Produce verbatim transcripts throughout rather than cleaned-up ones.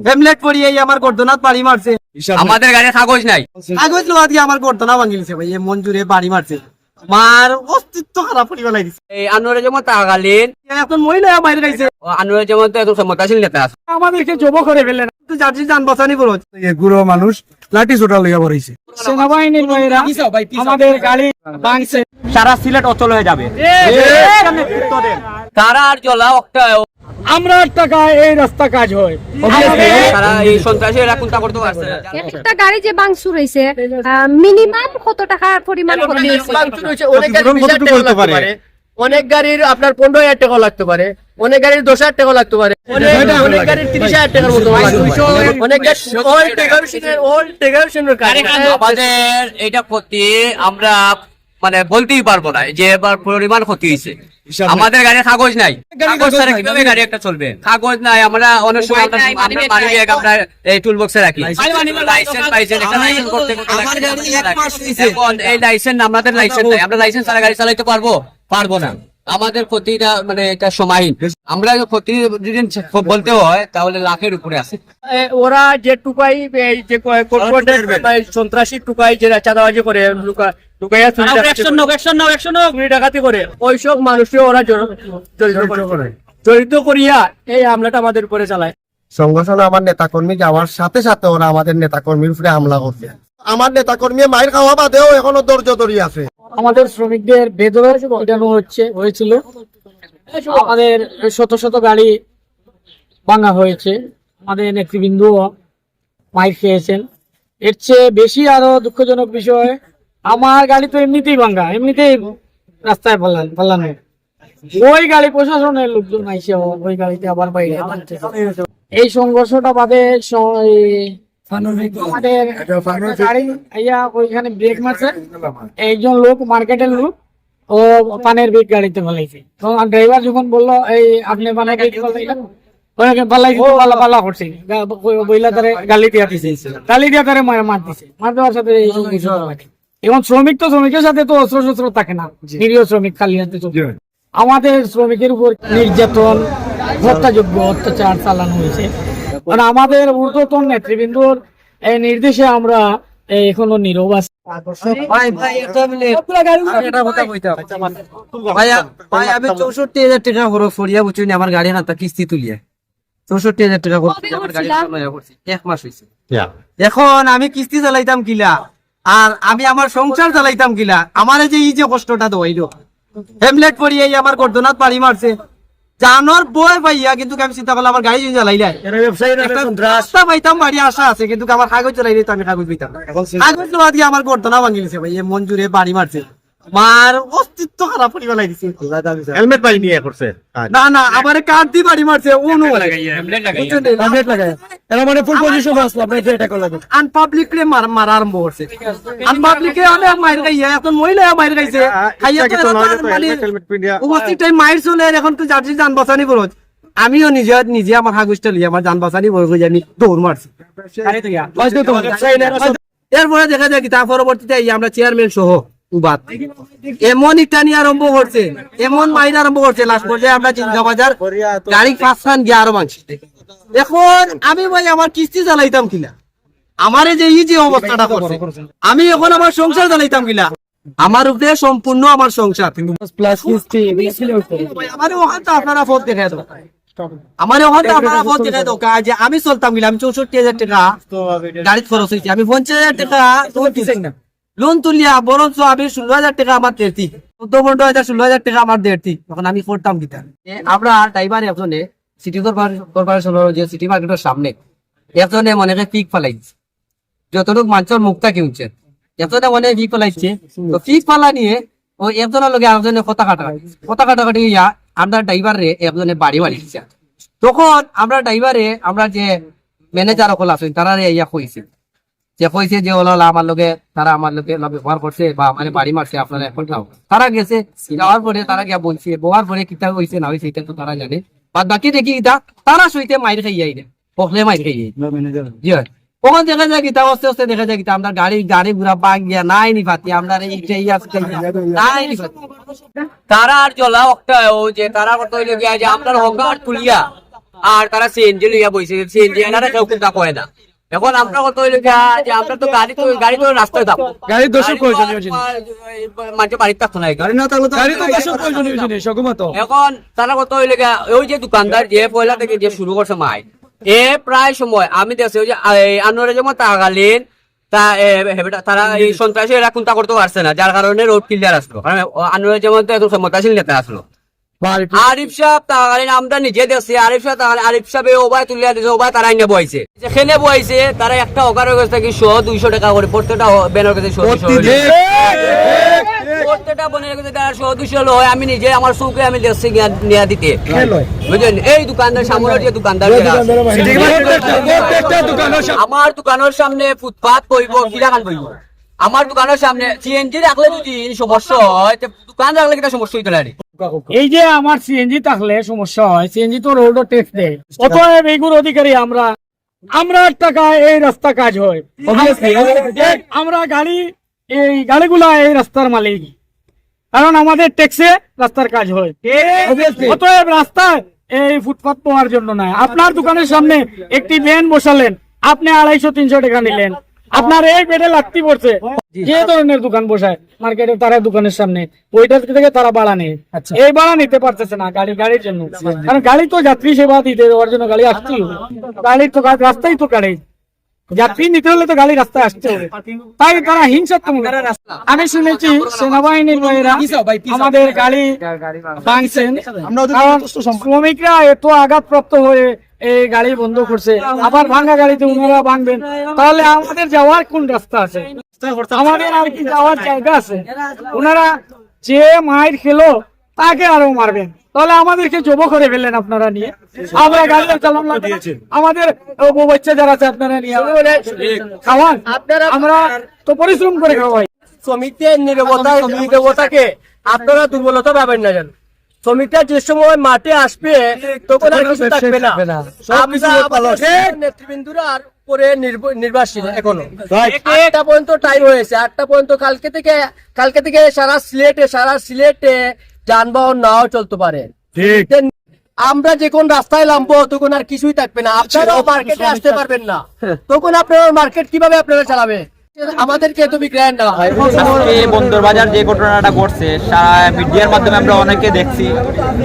হেলমেট পরিয়া আমার গর্দনাত বাড়ি মারছে। আমাদের গাড়ির কাগজ নাই। কাগজ লওয়া দিয়া আমার গর্দনা ভাঙিলিছে ভাই, এমন জোরে বাড়ি মারছে, আমার অস্তিত্ব খারাপ করি ফালাই দিছে। এই আনোয়ারে যেমন তাকালিন, এখন মহিলা বাইরে গাইছে। ও আনোয়ারে যেমন তো একজন ক্ষমতাশীল নেতা আছে। আমাদেরকে জব করে ফেললেন। তো যাত্রী যান বাঁচানি বড়। এই গুরু মানুষ লাঠি সোটা লইয়া বাড়াইছে। সেনাবাহিনীর ভাইরা আমাদের গাড়ি ভাঙছে। সারা সিলেট অচল হয়ে যাবে। তারা আর জ্বলা একটা। আমরা টাকা এই রাস্তা কাজ হয়। তারা এই সন্ত্রাসী এরা কোনটা করতে পারছে না। একটা গাড়ি যে ভাঙচুর হয়েছে, মিনিমাম কত টাকার পরিমাণ হবে? ভাঙচুর হয়েছে, অনেক গাড়ি বিশ হাজার টাকা লাগতে পারে। অনেক গাড়ির আপনার পনেরো হাজার টাকা লাগতে পারে, অনেক গাড়ির দশ হাজার টাকা লাগতে পারে, অনেক, অনেক গাড়ির ত্রিশ হাজার টাকার মতো লাগতে পারে। অনেক গাড়ি ওল্ড টেকার ওল্ড টেকার আমাদের এটা ক্ষতি আমরা মানে বলতেই পারবো না যে এবার পরিমাণ ক্ষতি হয়েছে। আমাদের গাড়ির কাগজ নাই। কাগজ ছাড়া কিভাবে গাড়ি একটা চলবে? কাগজ নাই। আমরা অনেক সময় আমরা, আমরা মানি ব্যাগ আমরা এই টুল বক্সে রাখি। লাইসেন্স পাইছেন, একটা লাইসেন্স করতে করতে আমার গাড়ি এক মাস হইছে। এখন এই লাইসেন্স, আমাদের লাইসেন্স নাই। আমরা লাইসেন্স ছাড়া গাড়ি চালাইতে পারবো? পারবো না। আমাদের ক্ষতিটা মানে এটা সীমাহীন। আমরা ক্ষতি যদি বলতে হয় তাহলে লাখের উপরে আছে। এ, ওরা যে টুকাই, এই যে ক-, কটকটে, এই সন্ত্রাসী টুকাই, যে চাঁদাবাজি করে, লুকা-, লুকাইয়া চুরি ডাকাতি করে, চুরি ডাকাতি করে, ওইসব মানুষকে ওরা জড়-, জড়িত করে। জড়িত করিয়া এই হামলাটা আমাদের উপরে চালায়। সংঘর্ষে আমার নেতাকর্মী যাওয়ার সাথে সাথে ওরা আমাদের নেতাকর্মীর উপরে হামলা করছে। আমার নেতাকর্মী মাইর খাওয়া বাদেও এখনো ধৈর্য ধরি আছে। আমাদের শ্রমিকদের বেধড়ক পিটানো হচ্ছে, হয়েছিল। আমাদের শত শত গাড়ি ভাঙা হয়েছে। আমাদের নেতৃবৃন্দ মাইর খেয়েছেন। এর চেয়ে বেশি আরো দুঃখজনক বিষয়, আমার গাড়ি তো এমনিতেই ভাঙা, এমনিতেই রাস্তায় ফালান-, ফালানো। ওই গাড়ি প্রশাসনের লোকজন আইসে ও-, ওই গাড়িতে আবার বাইরে আনছে। এই সংঘর্ষটা বাদে স-, এই আমাদের গাড়ি আইয়া ওইখানে ব্রেক মারছে। একজন লোক, মার্কেটের লোক, ও পানের ব্যাগ গাড়িতে ফালাইছে। তো ড্রাইভার যখন বললো, "এই আপনি পানের ব্যাগ ফালাইলেন?" ওনাকে ফালাইছে, তো ফালা, ফালা করছে। গা-, বইলা তারে গালি দিয়া দিছে। গালি দিয়া তারে মার, মার দিছে। মার দেওয়ার সাথে এই সংঘর্ষ ঘটে। এখন শ্রমিক তো, শ্রমিকের সাথে তো অস্ত্র শস্ত্র থাকে না। নিরীহ শ্রমিক খালি হাতে চলে। আমাদের শ্রমিকের উপর নির্যাতন, হত্যাযোগ্য অত্যাচার চালানো হয়েছে। কারণ আমাদের ঊর্ধ্বতন নেতৃবৃন্দর এই নির্দেশে আমরা, এ, এখনো নীরব আছি। ভাই, ভাই, একটা মিনিট। আমি একটা কথা কইতাম। ভাই, আ-, ভাই, আমি চৌষট্টি হাজার টাকা খরচ করিয়া, বুঝছইন নি, আমার গাড়ি খান্তা কিস্তি তুলিয়া। চৌষট্টি হাজার টাকা খরচ করিয়া আমার গাড়ি নয়া করছি। এক মাস হইছে। এখন আমি কিস্তি চালাইতাম কিলা? আর আমি আমার সংসার চালাইতাম কিলা? আমারে যে এই যে কষ্টটা দেওয়াইলো, হেলমেট পরিয়া এই আমার গর্দনাত বাড়ি মারছে, জানর ভয় পাইয়া, কিন্তু আমি চিন্তা করলাম আমার গাড়ি যদি চালাইলাই, এরা ব্যবসায়ী না, একটা সন্ত্রাস। রাস্তা পাইতাম বাড়ি আশা আছে, কিন্তু আমার কাগজ চালাইলে তো আমি কাগজ পাইতাম না। এখন সে- কাগজ লওয়া দিয়া আমার গর্দনা ভাঙি দিছে ভাই, এমন জোরে বাড়ি মারছে, আমার অস্তিত্ব খারাপ করি ফালাই দিছে। হেলমেট পাইনি এ করছে। না, না, আমারে কাঠ দি বাড়ি মারছে, ও নো। হেলমেট লাগাইয়া। এরা মানে ফুল পজিশন আসলো, আপনার এটা করা লাগে। আনপাবলিকরে মার-, মারা আরম্ভ করছে। আনপাবলিকে অনেক মাইর খাইয়া, এখন মহিলা মাইর খাইছে। খাইয়া তো এরা তো আর মানে হেলমেট, হেলমেট পিন্ডিয়া। উপস্থিত টাইম মাইর চলে, আর এখন তো যাত্রী যান বাঁচানি বড়। আমিও নিজে, নিজে আমার হাগুজটা লইয়া আমার যান বাঁচানি বড় কই আমি দৌড় মারছি। এরপরে দেখা যায় কি, তার পরবর্তীতে এই আমরা চেয়ারম্যান সহ উবাদ এমন ইটানি আরম্ভ করছে, এমন মাইর আরম্ভ করছে, লাস্ট পর্যায়ে আমরা জিন্দাবাজার গাড়ি পাঁচখান গিয়া আরো মানছি। এখন আমি ভাই আমার কিস্তি চালাইতাম কিনা, আমারে যে এই যে অবস্থাটা করছে, আমি এখন আমার সংসার চালাইতাম কিনা, আমার উপরে সম্পূর্ণ আমার সংসার। কিন্তু প্লাস কিস্তি, ভাই, আমারে ওখান তো আপনারা পথ দেখাই দাও, আমারে ওখান তো আপনারা পথ দেখাই দাও, কাজ যে আমি চলতাম কিনা, আমি চৌষট্টি হাজার টাকা গাড়িত খরচ হয়েছে, আমি পঞ্চাশ হাজার টাকা লোন তুলছি না। লোন তুলিয়া বরঞ্চ আমি ষোলো হাজার টাকা আমার দেড়তি, চোদ্দ পনেরো হাজার, ষোলো হাজার টাকা আমার দেড়তি। তখন আমি করতাম কিতা? এ, আমরা ড্রাইভার একজনে সিটি কর্পোরে-, কর্পোরেশনের যে সিটি মার্কেটের সামনে একজনে মনে হয় পিক ফালাইছে, যতটুক মানষর মুখ থাকি হুনছে, একজনে মনে হয় পিক ফালাইছে। তো পিক ফালা নিয়ে ও একজনের লগে আরেকজনে কথা কাটাকাটি, কথা কাটাকাটি হইয়া আমরা ড্রাইভাররে একজনে বাড়ি মারি দিছে। তখন আমরা ড্রাইভারে আমরা যে ম্যানেজার অকল আছইন, তারারে ইয়া কইছে, যে কইছে যে ওলা ওলা আমার লগে, তারা আমার লগে ওলা ব্যবহার করছে বা আমারে বাড়ি মারছে, আপনারা এখন যাও। তারা গেছে, যাওয়ার পরে তারা গিয়া বলছে, বওয়ার পরে কিতা হইছে না হইছে এটা তো তারা জানে। বাদ বাকি দেখি কিতা, তারা সইতে মাইর খাইয়া আইরে, হকলে মাইর খাইয়া। জি হয়। ওখান দেখা যায় কিতা, আস্তে আস্তে দেখা যায় কিতা, আমরা গাড়ি, গাড়ি ঘোড়া ভাঙিয়া নাই নি পাতি, আমরা এই ইটা ইয়া নাই নি পাতি। তারা আর জ্বলা একটা, ও যে তারা করতে হইলে গিয়া যে আপনার হকার তুলিয়া আর তারা সিএনজি লইয়া বইছে, সিএনজি এনারা কেউ কুন্তা কয় না। এখন আমরা কথা হইলো গিয়া যে আমরা তো গাড়ি তো, গাড়ি তো রাস্তায় থাকবো। গাড়ির দোষর প্রয়োজনীয় জিনিস। মানুষ বাড়িত থাকতো না। গাড়ি না থাকলে তো গাড়ি তো দোষর প্রয়োজনীয় জিনিস, অগুমা তো। এখন তারা কথা হইলো গিয়া, ওই যে দোকানদার যে পয়লা থেকে যে শুরু করছে মাই, এ প্রায় সময় আমি দেখছি ওই যে এই আনোয়ারে যেমন থাকাকালীন তা, এ, হে বেটা, তারা এই সন্ত্রাসী এরা কুন্তা করতে পারছে না, যার কারণে রোড ক্লিয়ার আসলো। কারণ ও আনোয়ারে যেমন তো একজন ক্ষমতাশীল নেতা আসলো। আরিফ সাহেব থাকাকালীন আমরা নিজে দেখছি, আরিফ সাহেব থাকাকালীন আরিফ সাহেব এই ওবায় তুলিয়া দিছে, ওবায় তারা আইনা বইছে। যেখানে বইছে, তারা একটা হকারের কাছ থেকে শো দুইশো টাকা করে, প্রত্যেকটা হ-, ভ্যানের কাছে শো দুইশো করে। প্রত্যেকটা ভ্যানের কাছে তারা শো দুইশো লয়। আমি নিজে আমার চোখে আমি দেখছি গিয়া নিয়া দিতে। বুঝলেন? এই দোকানদার, সামনে যে দোকানদার যারা আছে। আমার দোকানের সামনে ফুটপাত বইব, কিরাখান বইব। আমার দোকানের সামনে সিএনজি রাখলে যদি সমস্যা হয়, তো দোকান রাখলে কিতা সমস্যা হইতো না রে? এই যে আমার সিএনজি থাকলে সমস্যা হয়, সিএনজি তো রোডও ট্যাক্স দেয়। অতএব এইগুর অধিকারী আমরা, আমরার টাকা এই রাস্তা কাজ হয়। Obviously, obviously। আমরা গাড়ি, এই গাড়িগুলা এই রাস্তার মালিক, কারণ আমাদের ট্যাক্সে রাস্তার কাজ হয়। Obviously। অতএব রাস্তায় এই ফুটপাত পাওয়ার জন্য নয়। আপনার দোকানের সামনে একটি ভ্যান বসালেন, আপনি আড়াইশো তিনশো টাকা নিলেন, আপনার এই বেডে লাগতি পড়ছে। যে ধরনের দোকান বসায় মার্কেটে, তারা দোকানের সামনে ওইটার থেকে তারা ভাড়া নেয়। আচ্ছা। এই ভাড়া নিতে পারতেছে না গাড়ি, গাড়ির জন্য, কারণ গাড়ি তো যাত্রী সেবা দিতে দেওয়ার জন্য গাড়ি আসতেই হবে। গাড়ির তো গা-, রাস্তাই তো গাড়ি, যাত্রী নিতে হলে তো গাড়ি রাস্তায় আসতে হবে। তাই তারা হিংসাত্মক। আমি শুনেছি সেনাবাহিনীর ভাইয়েরা আমাদের গাড়ি ভাঙছেন, কারণ শ্রমিকরা এত আঘাতপ্রাপ্ত হয়ে এই গাড়ি বন্ধ করছে, আবার ভাঙা গাড়িতে ওনারা ভাঙবেন, তাহলে আমাদের যাওয়ার কোন রাস্তা আছে? আমাদের আর কি যাওয়ার জায়গা আছে? ওনারা যে মাইর খেলো, তাকে আরো মারবেন, তাহলে আমাদেরকে জবো করে ফেললেন আপনারা নিয়ে। আমরা গাড়ি চালান লাগবে না। আমাদের ও বউ বাচ্চা যারা আছে আপনারা নিয়ে খাওয়ান। আপনারা আমরা তো পরিশ্রম করে খাওয়াই। শ্রমিকদের নিরবতা, নিরবতাকে আপনারা দুর্বলতা ভাবেন না যেন। শ্রমিকরা যে সময় মাঠে আসবে, তখন আর কিছু থাকবে না। আমরা আমাদের নেতৃবৃন্দরা আর উপরে নির্ভ-, নির্ভরশীল এখনো। আটটা পর্যন্ত টাইম হয়েছে, আটটা পর্যন্ত। কালকে থেকে, কালকে থেকে সারা সিলেটে, সারা সিলেটে যানবাহন নাও চলতে পারে। ঠিক। আমরা যখন রাস্তায় নামবো, তখন আর কিছুই থাকবে না, আপনারাও মার্কেটে আসতে পারবেন না। তখন আপনারা মার্কেট কিভাবে আপনারা চালাবে? আমাদেরকে তো বিক্রয় না। আজকে বন্দর বাজার যে ঘটনাটা ঘটছে, সা-, মিডিয়ার মাধ্যমে আমরা অনেকে দেখছি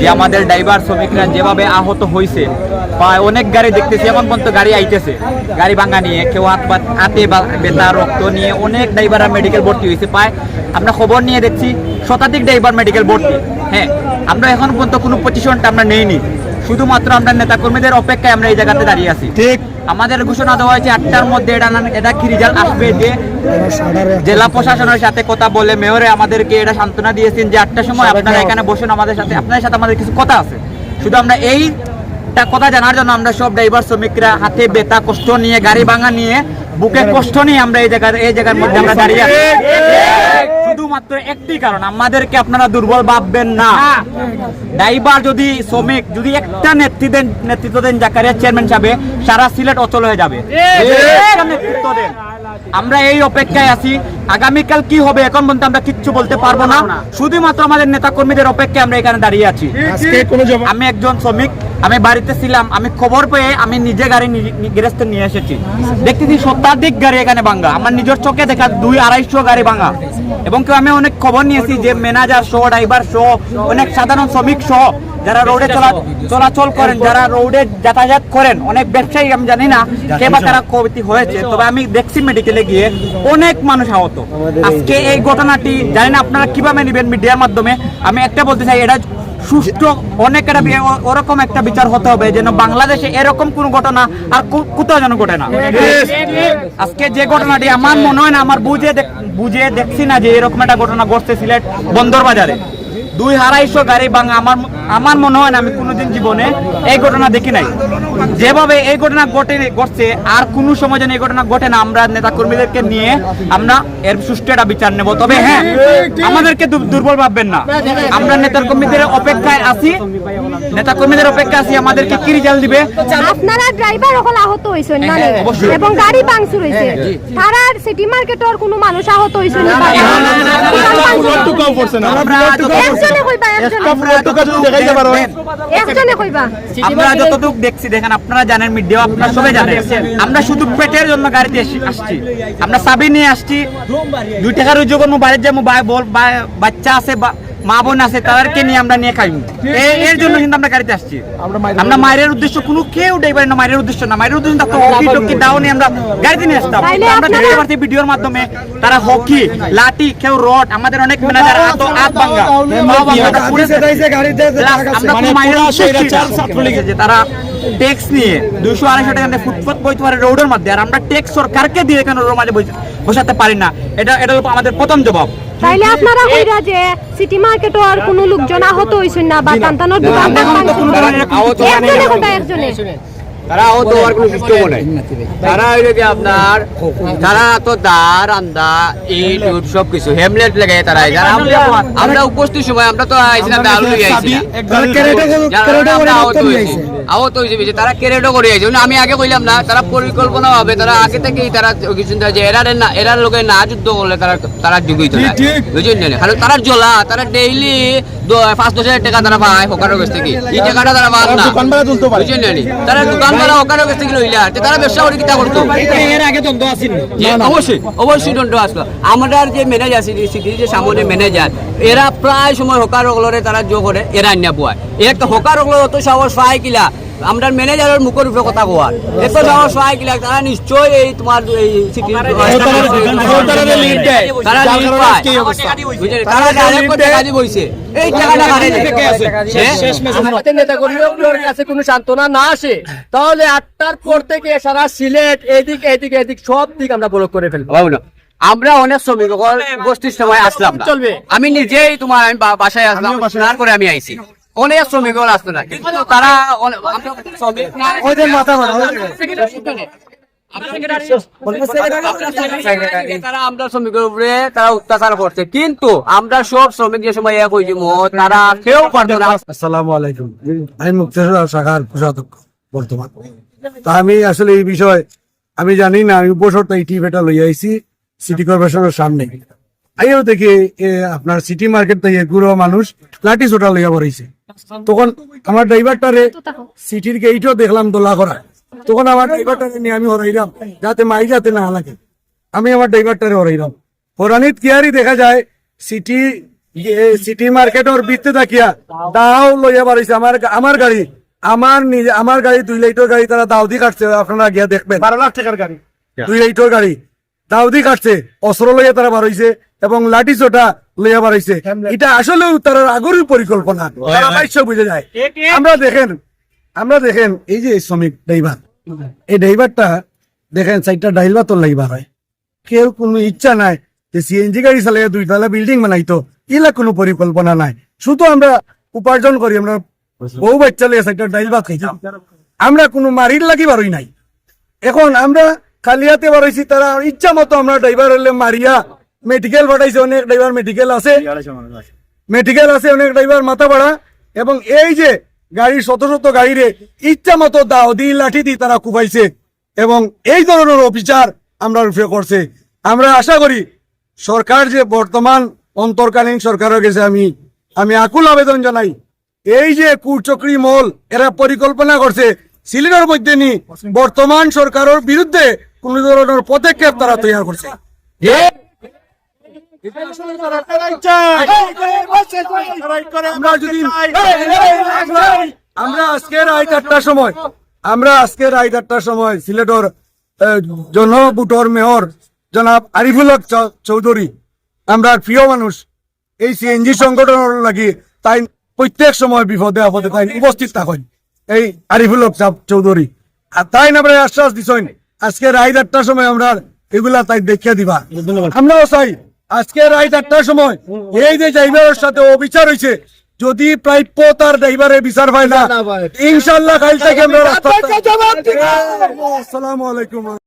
যে আমাদের ড্রাইভার শ্রমিকরা যেভাবে আহত হইছে, প্রায় অনেক গাড়ি দেখতেছি, এখন পর্যন্ত গাড়ি আইতেছে, গাড়ি ভাঙা নিয়ে কেউ হাত বা-, হাতে বা-, ব্যথা, রক্ত নিয়ে অনেক ড্রাইভাররা মেডিকেল ভর্তি হইছে। প্রায় আমরা খবর নিয়ে দেখছি শতাধিক ড্রাইভার মেডিকেল ভর্তি। হ্যাঁ, আমরা এখন পর্যন্ত কোনো পজিশনটা আমরা নেইনি, শুধুমাত্র আমরা নেতাকর্মীদের অপেক্ষায় আমরা এই জায়গাতে দাঁড়িয়ে আছি। ঠিক। আমাদের ঘোষণা দেওয়া হয়েছে আটটার মধ্যে এটা না, এটা কি রেজাল্ট আসবে, যে জেলা প্রশাসনের সাথে কথা বলে মেয়রে আমাদেরকে এটা সান্ত্বনা দিয়েছেন যে আটটার সময় আপনারা এখানে বসুন আমাদের সাথে, আপনাদের সাথে আমাদের কিছু কথা আছে। শুধু আমরা এইটা কথা জানার জন্য আমরা সব ড্রাইভার শ্রমিকরা হাতে ব্যথা, কষ্ট নিয়ে, গাড়ি ভাঙা নিয়ে, বুকে কষ্ট নিয়ে আমরা এই জায়গার, এই জায়গার মধ্যে আমরা দাঁড়িয়ে আছি। শুধুমাত্র একটি কারণ, আমাদেরকে আপনারা দুর্বল ভাববেন না। ড্রাইভার যদি, শ্রমিক যদি একটা নেতৃত্ব দেন, নেতৃত্ব দেন জাকারিয়া চেয়ারম্যান সাহেবে, সারা সিলেট অচল হয়ে যাবে। একটা নেতৃত্ব দেন। আমরা এই অপেক্ষায় আছি, আগামীকাল কি হবে এখন পর্যন্ত আমরা কিচ্ছু বলতে পারবো না। শুধুমাত্র আমাদের নেতা কর্মীদের অপেক্ষায় আমরা এখানে দাঁড়িয়ে আছি। আজকে কোনো জমা- আমি একজন শ্রমিক, আমি বাড়িতে ছিলাম, আমি খবর পেয়ে আমি নিজে গাড়ি নি-, নি-, গ্যারেজ থেকে নিয়ে এসেছি। দেখতেছি শতাধিক গাড়ি এখানে ভাঙা, আমার নিজের চোখে দেখা দুই আড়াইশো গাড়ি ভাঙা। এবং কেউ, আমি অনেক খবর নিয়েছি যে ম্যানেজার সহ, ড্রাইভার সহ, অনেক সাধারণ শ্রমিক সহ যারা রোডে চলা-, চলাচল করেন, যারা রোডে যাতায়াত করেন, অনেক ব্যবসায়ী, আমি জানি না কে বা কারা ক্ষতি হয়েছে, তবে আমি দেখছি মেডিকেলে গিয়ে অনেক মানুষ আহত। আজকে এই ঘটনাটি জানি না আপনারা কিভাবে নেবেন মিডিয়ার মাধ্যমে, আমি একটা বলতে চাই, এটা সুষ্ঠু অনেক একটা বি-, ও-, ওরকম একটা বিচার হতে হবে যেন বাংলাদেশে এরকম কোনো ঘটনা আর কো-, কোথাও যেন ঘটে না। আজকে যে ঘটনাটি আমার মনে হয় না, আমার বুঝে দেখ-, বুঝে দেখছি না যে এরকম একটা ঘটনা ঘটছে সিলেট বন্দর বাজারে। দুই আড়াইশো গাড়ি ভাঙা, আমার, আমার মনে হয় না আমি কোনোদিন জীবনে এই ঘটনা দেখি নাই। যেভাবে এই ঘটনা ঘটে, ঘটছে, আর কোনো সময় যেন এই ঘটনা ঘটে না, আমরা নেতা কর্মীদেরকে নিয়ে আমরা এর সুষ্ঠু একটা বিচার নেব। তবে হ্যাঁ, আমাদেরকে দু-, দুর্বল ভাববেন না, আমরা নেতার কর্মীদের অপেক্ষায় আছি, নেতা কর্মীদের অপেক্ষায় আছি, আমাদেরকে কি রেজাল্ট দিবে। আপনারা ড্রাইভার অকল আহত হইছইন না নি? এবং গাড়ি ভাঙচুর হইছে। তারার সিটি মার্কেটর কোনো মানুষ আহত হইছইন নি? একজনে কইবা, একজনে। একজনে কইবা। আমরা যতটুকু দেখছি, দেখেন, আপনারা জানেন, মিডিয়া, আপনারা সবাই জানেন, আমরা শুধু পেটের জন্য গাড়িতে এসে, আসছি। আমরা চাবি নিয়ে আসছি, দুই টাকা রুজি করবো, বাড়ির যাবো, বা-, বল-, বা-, বাচ্চা আছে, বা-, মা বোন আছে, তাদেরকে নিয়ে আমরা নিয়ে খাইবো। এ-, এর জন্য কিন্তু আমরা গাড়িতে আসছি। আমরা মাইরের উদ্দেশ্য কোনো কেউ ড্রাইভার না, মাইরের উদ্দেশ্য না, মাইরের উদ্দেশ্য না, তো হকি টকি দাও নিয়ে আমরা গাড়িতে নিয়ে আসতাম। তাইলে আমরা আপনারা দেখতে পাচ্ছি ভিডিওর মাধ্যমে তারা হকি, লাঠি, কেউ রড, আমাদের অনেক ম্যানেজার হাত, হাত ভাঙা, পা ভাঙা, তারা পুড়ে Plus আমরা কোনো মানে মাইরের পুরা উদ্দেশ্য না। যে তারা ট্যাক্স নিয়ে দুইশো আড়াইশো টাকা দিয়ে ফুটপাত বইতে পারে রোডের মধ্যে, আর আমরা ট্যাক্স সরকারকে দিয়ে কেন রোডের মাঝে বসে-, বসাতে পারি না? এটা, এটা হলো আমাদের প্রথম জবাব। তাইলে আপনারা কইরা যে সিটি মার্কেটর কোনো লোকজন আহত হইছইন না বা তান্তানোর দোকান ভাঙছে? একজনে কইবা, একজনে। তারা আহত হওয়ার কোনো সিস্টেমও নাই। তারা হইলো কি আপনার, তারা তো দা, রান্দা, ইট, উট সব কিছু, হ্যামলেট লাগাই তারা আইছে। আর আমরা, আমরা উপস্থিত সময় আমরা তো আইছি না, দা লই আইছি না। তারা ক্যারেটে করে, যারা ক্যারেটে করে আমরা আহত রক্ত নিয়ে হইছি। আইছে। আহত হইছে বেশি, তারা ক্যারেটও করে আইছে। মানে আমি আগে কইলাম না, তারা পরিকল্পনা ভাবে, তারা আগে থেকেই তারা কিছু চিন্তা যে এরারে না, এরার লগে না যুদ্ধ করলে তারা, তারা যোগ হইতো না। ঠিক, ঠিক। বুঝলেন না? কারণ তারা জ্বলা, তারা ডেইলি দ-, পাঁচ দশ হাজার টাকা তারা পায় হকারর কাছ থেকে। এই টাকাটা তারা পান না। দোকান ভাড়া তুলতে পারে। বুঝলেন না? তারা দোকান ভাড়া হকারর কাছ থেকে লইলা, তে তারা ব্যবসা করে কিতা করতো? এর আগে দ্বন্দ্ব আছিল না? জি, না, না। অবশ্যই, অবশ্যই দ্বন্দ্ব আসলো। আমরা যে ম্যানেজার আছি, সিটির যে সামনে ম্যানেজার, এরা প্রায় সময় হকার অকলরে তারা জো করে, এরা আনিয়া বয়। এক তো হকার অকলর অত সাহস পায় কিলা, আমরার ম্যানেজারর মুখর উপরে কথা কওয়ার। এত সাহস পায় কিলা, তারা নিশ্চয় এই তোমার এই সিটির হকাররে লিড দেয়। তারা লিড পায়। বুঝলেন? তারা ডাইরেক্ট টাকা দিয়ে বইছে। এই টাকাটা কারে দেয়? শেষ, শেষ মেসেজ। আমাদের নেতাকর্মীগুলোর কাছে কোনো সান্ত্বনা না আসে, তাহলে আটটার পর থেকে সারা সিলেট এদিক, এদিক, এদিক সব দিক আমরা ব্লক করে ফেলবো। বাবু না, আমরা অনেক শ্রমিক অকল উপস্থিত সময় আসলাম না। চলবে। আমি নিজেই তোমার, আমি বা-, বাসায় আসলাম, আমিও বাসায় তারপরে আমি আইছি। অনেক শ্রমিক অকল আসতো না, কিন্তু তারা অনে-, আমরা শ্রমিক না। ওই যে মাথা ভাড়া, ওই যে। তারা আমরা শ্রমিকর উপরে তারা অত্যাচার করছে, কিন্তু আমরা সব শ্রমিক যে সময় এক হইছি, তারা কেউ পারতো না। আসসালামু আলাইকুম, আমি মুক্তেশ্বর শাখার কোষাধ্যক্ষ বর্তমান। তা আমি আসলে এই বিষয়ে আমি জানি না, আমি উপসরটা এই টিপ এটা লইয়া আইছি সিটি কর্পোরেশনের সামনে। আইয়াও দেখি, এ, আপনার সিটি মার্কেট থেকে এগুলো মানুষ লাঠি সোটা লইয়া বড়াইছে। তখন আমার ড্রাইভারটারে সিটির গেইটও দেখলাম দোলা করা, তখন আমার ড্রাইভারটারে নিয়ে আমি হরাইলাম, যাতে মাই যাতে না লাগে। আমি আমার ড্রাইভারটারে হরাইলাম, হরানিত কিয়ারি দেখা যায় সিটি, এ, সিটি মার্কেটর ভিতরে থাকিয়া দাও লইয়া বাড়াইছে আমার গা-, আমার গাড়ি, আমার নিজে, আমার গাড়ি দুই লাইটর গাড়ি তারা দাও দি কাটছে, আপনারা গিয়া দেখবেন। বারো লাখ টাকার গাড়ি। দুই লাইটর গাড়ি। দাউদি কাটছে, অস্ত্র লইয়া তারা বার হইছে এবং লাঠি সোটা লইয়া বার হইছে। হ্যামলেট। এটা আসলেও তারার আগরই পরিকল্পনা, তারা অবশ্য বুঝে যায়। আমরা দেখেন, আমরা দেখেন এই যে শ্রমিক ড্রাইভার, এই ড্রাইভারটা দেখেন চারটা ডাইল ভাতর লাগি বার হয়। কেউ কোনো ইচ্ছা নাই যে সিএনজি গাড়ি চালাইয়া দুইতলা বিল্ডিং বানাইতো, ইলা কোনো পরিকল্পনা নাই। শুধু আমরা উপার্জন করি, আমরা বউ বাচ্চা লইয়া চারটা ডাইল ভাত খাইতাম। আমরা কোনো মারির লাগি বারই নাই। এখন আমরা খালি হাতে বারইছি, তারা ইচ্ছা মতো আমরা ড্রাইভার হইলে মারিয়া মেডিকেল পাঠাইছে, অনেক ড্রাইভার মেডিকেল আছে, মেডিকেল আছে, অনেক ড্রাইভার মাথা ফাড়া। এবং এই যে গাড়ি, শত শত গাড়িরে ইচ্ছা মতো দাও দি, লাঠি দি তারা কুবাইছে এবং এই ধরনের অবিচার আমরার উপরে করছে। আমরা আশা করি সরকার যে বর্তমান অন্তর্কালীন সরকারের গেছে আমি, আমি আকুল আবেদন জানাই, এই যে কুচক্রী মহল এরা পরিকল্পনা করছে সিলেটের মধ্যে নি বর্তমান সরকারের বিরুদ্ধে কোন ধরনের পদক্ষেপ তারা তৈরি করছে। আমরা যদি, আমরা আজকে রাত আটটার সময়, আমরা আজকে রাত আটটার সময় সিলেটের, আহ, জনভোটর মেয়র জনাব আরিফুল হক চৌ-, চৌধুরী, আমরা প্রিয় মানুষ, এই সিএনজি সংগঠনের লাগি তাই প্রত্যেক সময় বিপদে আপদে তাই উপস্থিত থাকেন এই আরিফুল হক সাহেব চৌধুরী। আর তাই না আমরা আশ্বাস দিছেন, আজকে রাত আটটার সময় আমরা এগুলা তাই দেখিয়ে দিবা। ধন্যবাদ। আমরাও চাই আজকে রাত আটটার সময় এই যে ড্রাইভারের সাথে অবিচার হয়েছে, যদি প্রাপ্য তার ড্রাইভারে বিচার পায় না, না পায়। ইনশাল্লাহ কাল থেকে আমরা রাস্তা জবাব দিবা। আসসালামু আলাইকুম।